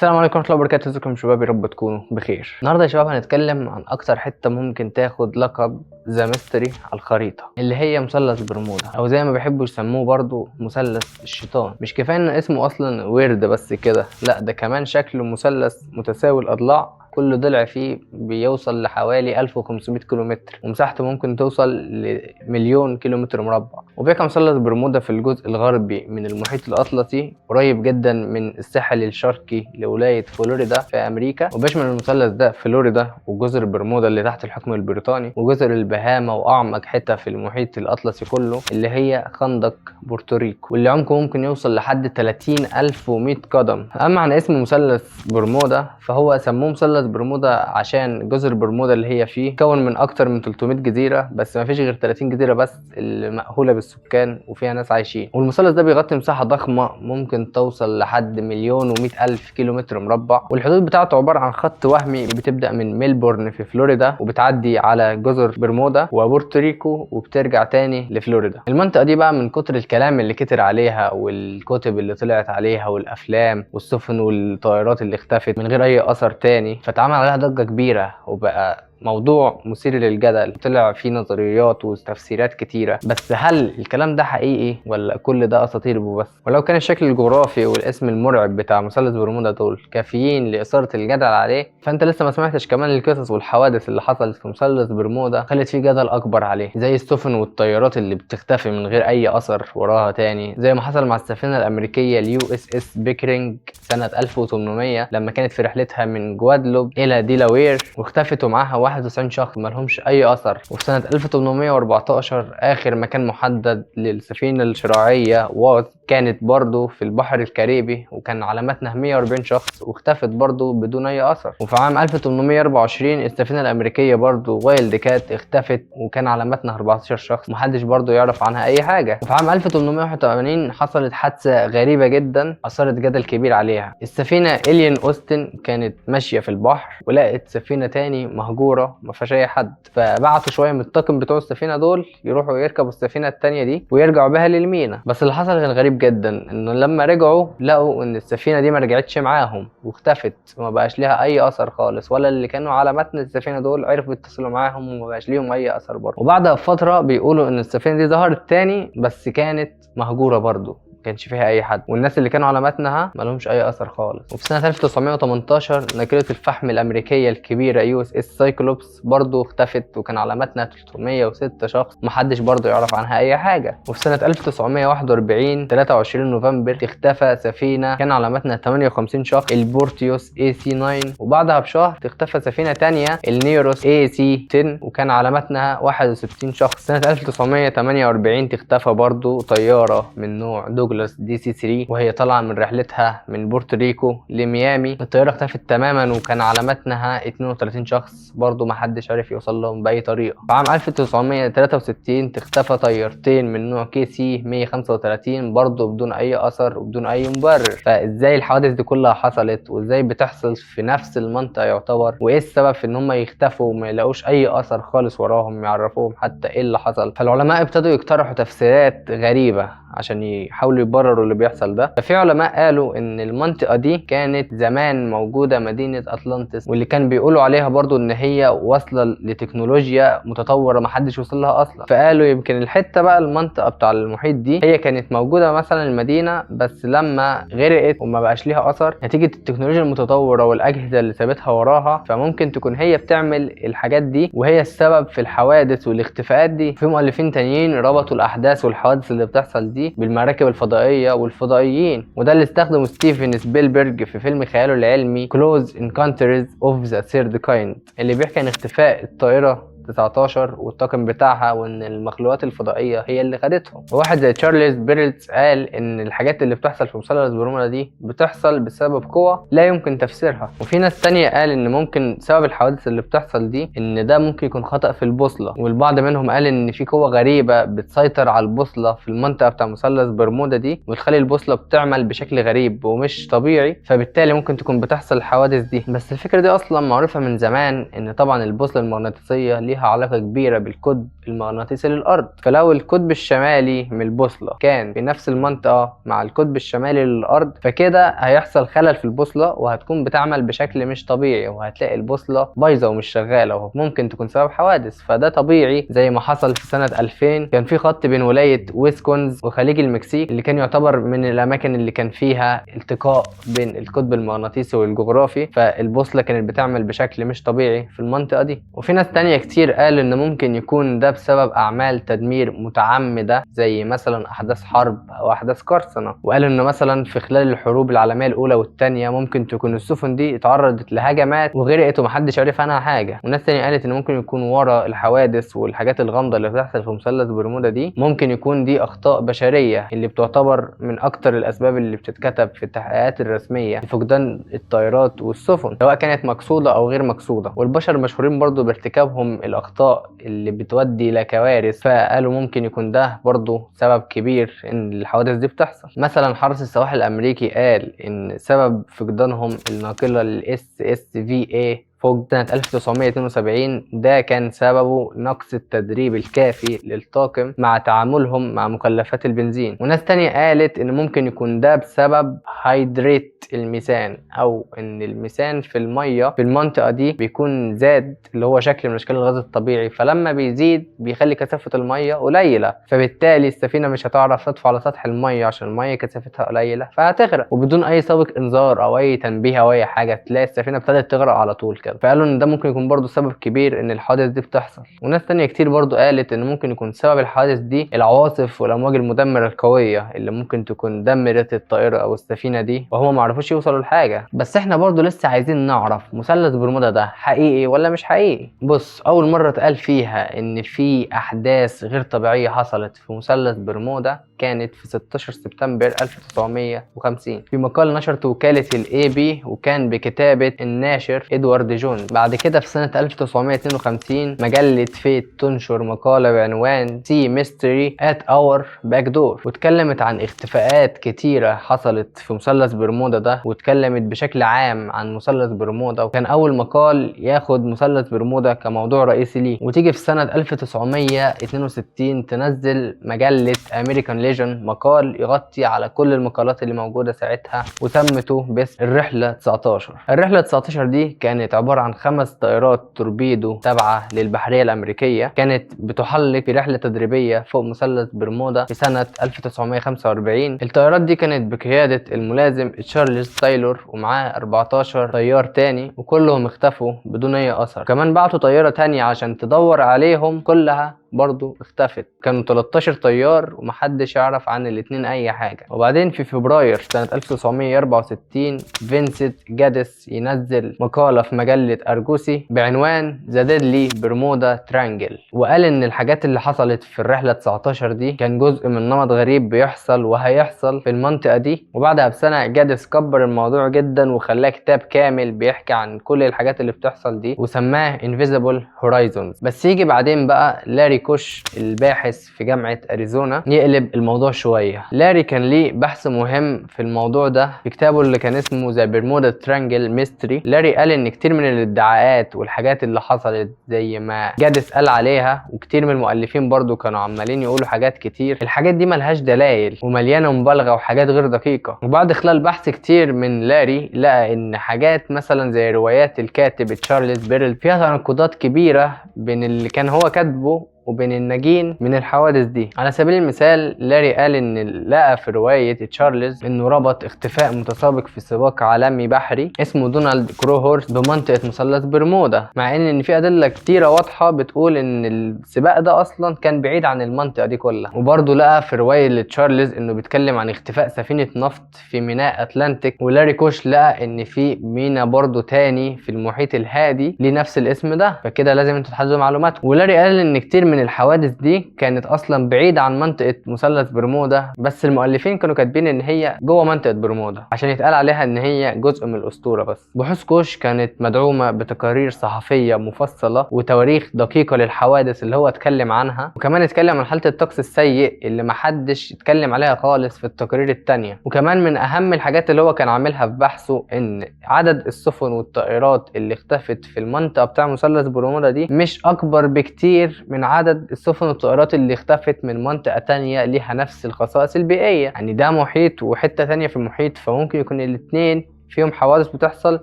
السلام عليكم ورحمة الله وبركاته. ازيكم شباب؟ يا رب تكونوا بخير. النهارده يا شباب هنتكلم عن اكتر حتة ممكن تاخد لقب the mystery على الخريطة، اللي هي مثلث برمودا، او زي ما بيحبوا يسموه برضو مثلث الشيطان. مش كفاية ان اسمه اصلا weird بس كده، لا ده كمان شكله مثلث متساوي الاضلاع، كل ضلع فيه بيوصل لحوالي 1500 كيلومتر، ومساحته ممكن توصل ل1,000,000 كيلومتر مربع. وبيقع مثلث برمودا في الجزء الغربي من المحيط الأطلسي، قريب جدا من الساحل الشرقي لولاية فلوريدا في أمريكا. وبيشمل المثلث ده فلوريدا وجزر برمودا اللي تحت الحكم البريطاني، وجزر البهاما، وأعمق حتة في المحيط الأطلسي كله اللي هي خندق بورتوريكو، واللي عمقه ممكن يوصل لحد 30,100 قدم. أما عن اسم مثلث برمودا فهو سموه مثلث برمودا عشان جزر برمودا اللي هي فيه كون من اكتر من 300 جزيرة، بس ما فيش غير 30 جزيرة بس اللي مأهولة بالسكان وفيها ناس عايشين. والمثلث ده بيغطي مساحة ضخمة ممكن توصل لحد 1,100,000 كيلومتر مربع، والحدود بتاعته عبارة عن خط وهمي بتبدأ من ميلبورن في فلوريدا وبتعدي على جزر برمودا وبورتوريكو وبترجع تاني لفلوريدا. المنطقة دي بقى من كتر الكلام اللي كتر عليها والكتب اللي طلعت عليها والأفلام والسفن والطائرات اللي اختفت من غير أي أثر تاني، فاتعمل عليها ضجة كبيرة وبقى موضوع مثير للجدل، طلع فيه نظريات وتفسيرات كتيرة. بس هل الكلام ده حقيقي ولا كل ده أساطير وبس؟ ولو كان الشكل الجغرافي والاسم المرعب بتاع مثلث برمودا دول كافيين لإثارة الجدل عليه، فأنت لسه ما سمعتش كمان القصص والحوادث اللي حصلت في مثلث برمودا خلت فيه جدل أكبر عليه، زي السفن والطيارات اللي بتختفي من غير أي أثر وراها تاني، زي ما حصل مع السفينة الأمريكية ال USS بيكرينج سنة 1800 لما كانت في رحلتها من جوادلوب إلى ديلاوير واختفت ومعاها 91 شخص مالهمش اي اثر. وفي سنة 1814 اخر مكان محدد للسفينة الشراعية واز كانت برضو في البحر الكاريبي، وكان على متنها 140 شخص واختفت برضو بدون اي اثر. وفي عام 1824 السفينة الامريكية برضو وايلد كات اختفت وكان على متنها 14 شخص محدش برضو يعرف عنها اي حاجة. وفي عام 1881 حصلت حادثة غريبة جدا اثارت جدل كبير عليها. السفينة إلين اوستن كانت ماشية في البحر ولقت سفينة تاني مهجورة ما فيهاش اي حد، فبعتوا شوية من الطاقم بتوع السفينة دول يروحوا يركبوا السفينة التانية دي ويرجعوا بها للمينا. بس اللي حصل كان غريب جدا، انه لما رجعوا لقوا ان السفينة دي ما رجعتش معاهم واختفت وما بقاش ليها اي اثر خالص، ولا اللي كانوا على متن السفينة دول عرفوا يتصلوا معاهم وما بقاش ليهم اي اثر برضه. وبعدها بفترة بيقولوا ان السفينة دي ظهرت تاني بس كانت مهجورة برضه، ما كانش فيها اي حد، والناس اللي كانوا على متنها ما لهمش اي اثر خالص. وفي سنة 1918 ناقله الفحم الامريكية الكبيرة USS سايكلوبس برضه اختفت وكان على متنها 306 شخص محدش برضه يعرف عنها اي حاجة. وفي سنة 1941 23 نوفمبر اختفى سفينة كان على متنها 58 شخص البورتيوس AC 9، وبعدها بشهر اختفى سفينة تانية النيروس AC 10 وكان على متنها 61 شخص. سنة 1948 اختفى برضه طيارة من نوع دوجلاس DC 3 وهي طالعه من رحلتها من بورتوريكو لميامي. الطيارة اختفت تماما وكان على متنها 32 شخص برضو محدش عرف يوصل لهم باي طريقه. في عام 1963 اختفى طيارتين من نوع KC 135 برضو بدون اي اثر وبدون اي مبرر. فازاي الحوادث دي كلها حصلت وازاي بتحصل في نفس المنطقة يعتبر، وايه السبب في ان هم يختفوا وما يلاقوش اي اثر خالص وراهم يعرفوهم حتى ايه اللي حصل؟ فالعلماء ابتدوا يقترحوا تفسيرات غريبة عشان يحاولوا يبرروا اللي بيحصل ده. ففي علماء قالوا ان المنطقة دي كانت زمان موجودة مدينة اطلانتس، واللي كان بيقولوا عليها برضو ان هي واصلة لتكنولوجيا متطورة محدش وصل لها اصلا. فقالوا يمكن الحتة بقى المنطقة بتاع المحيط دي هي كانت موجودة مثلا المدينة، بس لما غرقت وما بقاش ليها اثر نتيجة التكنولوجيا المتطورة والاجهزة اللي سابتها وراها، فممكن تكون هي بتعمل الحاجات دي وهي السبب في الحوادث والاختفاءات دي. في مؤلفين تانيين ربطوا الاحداث والحوادث اللي بتحصل دي بالمراكب الفضائية والفضائيين، وده اللي استخدمه ستيفن سبيلبرج في فيلم خياله العلمي Close Encounters of the Third Kind، اللي بيحكي عن اختفاء الطائرة 19 والطاقم بتاعها وان المخلوقات الفضائية هي اللي خدتهم. وواحد زي تشارلز بيرلتز قال ان الحاجات اللي بتحصل في مثلث برمودا دي بتحصل بسبب قوة لا يمكن تفسيرها. وفي ناس تانية قال ان ممكن سبب الحوادث اللي بتحصل دي ان ده ممكن يكون خطأ في البوصلة، والبعض منهم قال ان في قوة غريبة بتسيطر على البوصلة في المنطقة بتاع مثلث برمودا دي وتخلي البوصلة بتعمل بشكل غريب ومش طبيعي، فبالتالي ممكن تكون بتحصل الحوادث دي. بس الفكرة دي اصلا معروفة من زمان، ان طبعا البوصلة المغناطيسية ليها ليها علاقة كبيرة بالقطب المغناطيسي للأرض. فلو القطب الشمالي من البوصلة كان في نفس المنطقة مع القطب الشمالي للأرض، فكده هيحصل خلل في البوصلة وهتكون بتعمل بشكل مش طبيعي، وهتلاقي البوصلة بايظة ومش شغالة، وممكن تكون سبب حوادث. فده طبيعي زي ما حصل في سنة 2000، كان في خط بين ولاية ويسكونز وخليج المكسيك اللي كان يعتبر من الأماكن اللي كان فيها التقاء بين القطب المغناطيسي والجغرافي، فالبوصلة كانت بتعمل بشكل مش طبيعي في المنطقة دي. وفي ناس تانية كتير قال إن ممكن يكون ده بسبب أعمال تدمير متعمدة زي مثلا أحداث حرب أو أحداث قرصنة، وقال إنه مثلا في خلال الحروب العالمية الأولى والثانية ممكن تكون السفن دي اتعرضت لهجمات وغرقت ومحدش عرف عنها حاجة. وناس تانية قالت إن ممكن يكون ورا الحوادث والحاجات الغامضة اللي بتحصل في مثلث برمودا دي ممكن يكون دي أخطاء بشرية، اللي بتعتبر من أكتر الأسباب اللي بتتكتب في التحقيقات الرسمية لفقدان الطائرات والسفن سواء كانت مقصودة أو غير مقصودة. والبشر مشهورين برضو بارتكابهم الأخطاء اللي بتودي لكوارث، فقالوا ممكن يكون ده برضو سبب كبير إن الحوادث دي بتحصل. مثلا حرس السواحل الأمريكي قال إن سبب فقدانهم الناقلة ال SSVA فوق سنة 1972 ده كان سببه نقص التدريب الكافي للطاقم مع تعاملهم مع مخلفات البنزين. وناس تانية قالت إن ممكن يكون ده بسبب hydrate الميثان، أو إن الميثان في المية في المنطقة دي بيكون زاد، اللي هو شكل من أشكال الغاز الطبيعي، فلما بيزيد بيخلي كثافة المية قليلة، فبالتالي السفينة مش هتعرف تطفو على سطح المية عشان المية كثافتها قليلة فهتغرق، وبدون أي سابق إنذار أو أي تنبيه أو أي حاجة تلاقي السفينة ابتدت تغرق على طول كده. فقالوا ان ده ممكن يكون برضو سبب كبير ان الحوادث دي بتحصل. وناس تانية كتير برضو قالت ان ممكن يكون سبب الحوادث دي العواصف والامواج المدمرة القوية اللي ممكن تكون دمرت الطائرة او السفينة دي وهما معرفوش يوصلوا لحاجة. بس احنا برضو لسه عايزين نعرف مثلث برمودا ده حقيقي ولا مش حقيقي. بص، اول مرة اتقال فيها ان في احداث غير طبيعية حصلت في مثلث برمودا كانت في 16 سبتمبر 1950 في مقال نشرته وكالة ال AP، وكان بكتابة الناشر ادوارد جونز. بعد كده في سنة 1952 مجلة Fate تنشر مقالة بعنوان Sea Mystery at Our Back Door، واتكلمت عن اختفاءات كتيرة حصلت في مثلث برمودا ده، واتكلمت بشكل عام عن مثلث برمودا، وكان أول مقال ياخد مثلث برمودا كموضوع رئيسي ليه. وتيجي في سنة 1962 تنزل مجلة American Legion مقال يغطي على كل المقالات اللي موجودة ساعتها، وسمته باسم الرحلة 19. الرحلة 19 دي كانت عبارة عن 5 طائرات توربيدو تابعة للبحرية الأمريكية، كانت بتحلق في رحلة تدريبية فوق مثلث برمودا في سنة 1945. الطائرات دي كانت بقيادة الملازم تشارلز تايلور ومعاه 14 طيار تاني، وكلهم اختفوا بدون أي أثر. كمان بعتوا طيارة تانية عشان تدور عليهم، كلها برضو اختفت. كانوا 13 طيار ومحدش يعرف عن الاتنين اي حاجة. وبعدين في فبراير سنة 1964 فينسنت جادس ينزل مقالة في مجلة أرجوسي بعنوان The Deadly Bermuda Triangle، وقال ان الحاجات اللي حصلت في الرحلة 19 دي كان جزء من نمط غريب بيحصل وهيحصل في المنطقة دي. وبعدها بسنة جادس كبر الموضوع جدا وخلاه كتاب كامل بيحكي عن كل الحاجات اللي بتحصل دي، وسماه Invisible Horizons. بس يجي بعدين بقى لاري كوش الباحث في جامعة أريزونا يقلب الموضوع شوية. لاري كان ليه بحث مهم في الموضوع ده في كتابه اللي كان اسمه The Bermuda Triangle Mystery. لاري قال إن كتير من الادعاءات والحاجات اللي حصلت زي ما جادس قال عليها، وكتير من المؤلفين برضو كانوا عمالين يقولوا حاجات كتير، الحاجات دي ملهاش دلائل ومليانة مبالغة وحاجات غير دقيقة. وبعد خلال بحث كتير من لاري لقى إن حاجات مثلا زي روايات الكاتب تشارلز بيرل فيها تناقضات كبيرة بين اللي كان هو كاتبه وبين الناجين من الحوادث دي. على سبيل المثال لاري قال ان لقى في رواية تشارلز انه ربط اختفاء متسابق في سباق عالمي بحري اسمه دونالد كروهورست بمنطقة مثلث برمودا، مع ان في ادلة كتيرة واضحة بتقول ان السباق ده اصلا كان بعيد عن المنطقة دي كلها. وبرضه لقى في رواية تشارلز انه بيتكلم عن اختفاء سفينة نفط في ميناء اتلانتيك، ولاري كوش لقى ان في ميناء برضه تاني في المحيط الهادي ليه نفس الاسم ده، فكده لازم انتوا تحددوا معلوماتكم. ولاري قال ان كتير من من الحوادث دي كانت اصلا بعيدة عن منطقة مثلث برمودا، بس المؤلفين كانوا كاتبين ان هي جوه منطقة برمودا عشان يتقال عليها ان هي جزء من الاسطورة. بس بحوث كوش كانت مدعومة بتقارير صحفية مفصلة وتواريخ دقيقة للحوادث اللي هو اتكلم عنها، وكمان اتكلم عن حالة الطقس السيء اللي محدش اتكلم عليها خالص في التقارير التانية. وكمان من اهم الحاجات اللي هو كان عاملها في بحثه ان عدد السفن والطائرات اللي اختفت في المنطقة بتاع مثلث برمودا دي مش اكبر بكتير من عدد السفن والطائرات اللي اختفت من منطقة تانية ليها نفس الخصائص البيئية. يعني ده محيط وحتة تانية في المحيط، فممكن يكون الاتنين فيهم حوادث بتحصل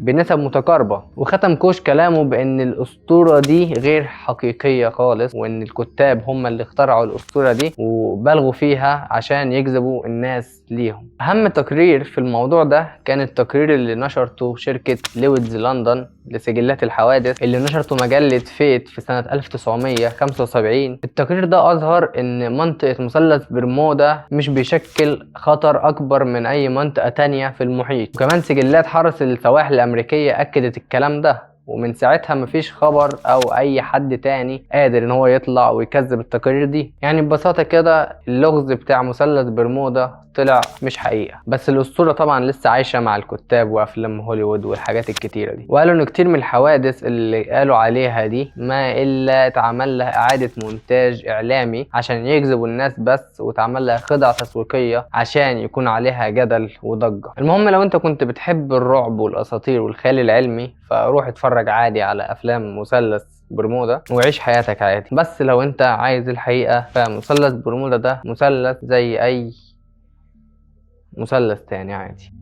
بنسب متقاربة. وختم كوش كلامه بأن الأسطورة دي غير حقيقية خالص، وأن الكتاب هم اللي اخترعوا الأسطورة دي وبالغوا فيها عشان يجذبوا الناس ليهم. أهم تقرير في الموضوع ده كان التقرير اللي نشرته شركة لويدز لندن لسجلات الحوادث، اللي نشرته مجلة فيت في سنة 1975. التقرير ده أظهر إن منطقة مثلث برمودا مش بيشكل خطر أكبر من أي منطقة تانية في المحيط، وكمان سجلات حرس السواحل الأمريكية أكدت الكلام ده. ومن ساعتها مفيش خبر او اي حد تاني قادر ان هو يطلع ويكذب التقارير دي. يعني ببساطة كده اللغز بتاع مثلث برمودا طلع مش حقيقة، بس الأسطورة طبعا لسه عايشة مع الكتاب وأفلام هوليوود والحاجات الكتيرة دي. وقالوا إن كتير من الحوادث اللي قالوا عليها دي ما إلا اتعمل لها إعادة مونتاج إعلامي عشان يجذبوا الناس بس، واتعمل لها خدع تسويقية عشان يكون عليها جدل وضجة. المهم لو أنت كنت بتحب الرعب والأساطير والخيال العلمي فروح اتفرج عادي على أفلام مثلث برمودا وعيش حياتك عادي. بس لو انت عايز الحقيقة فمثلث برمودا ده مثلث زي اي مثلث تاني عادي.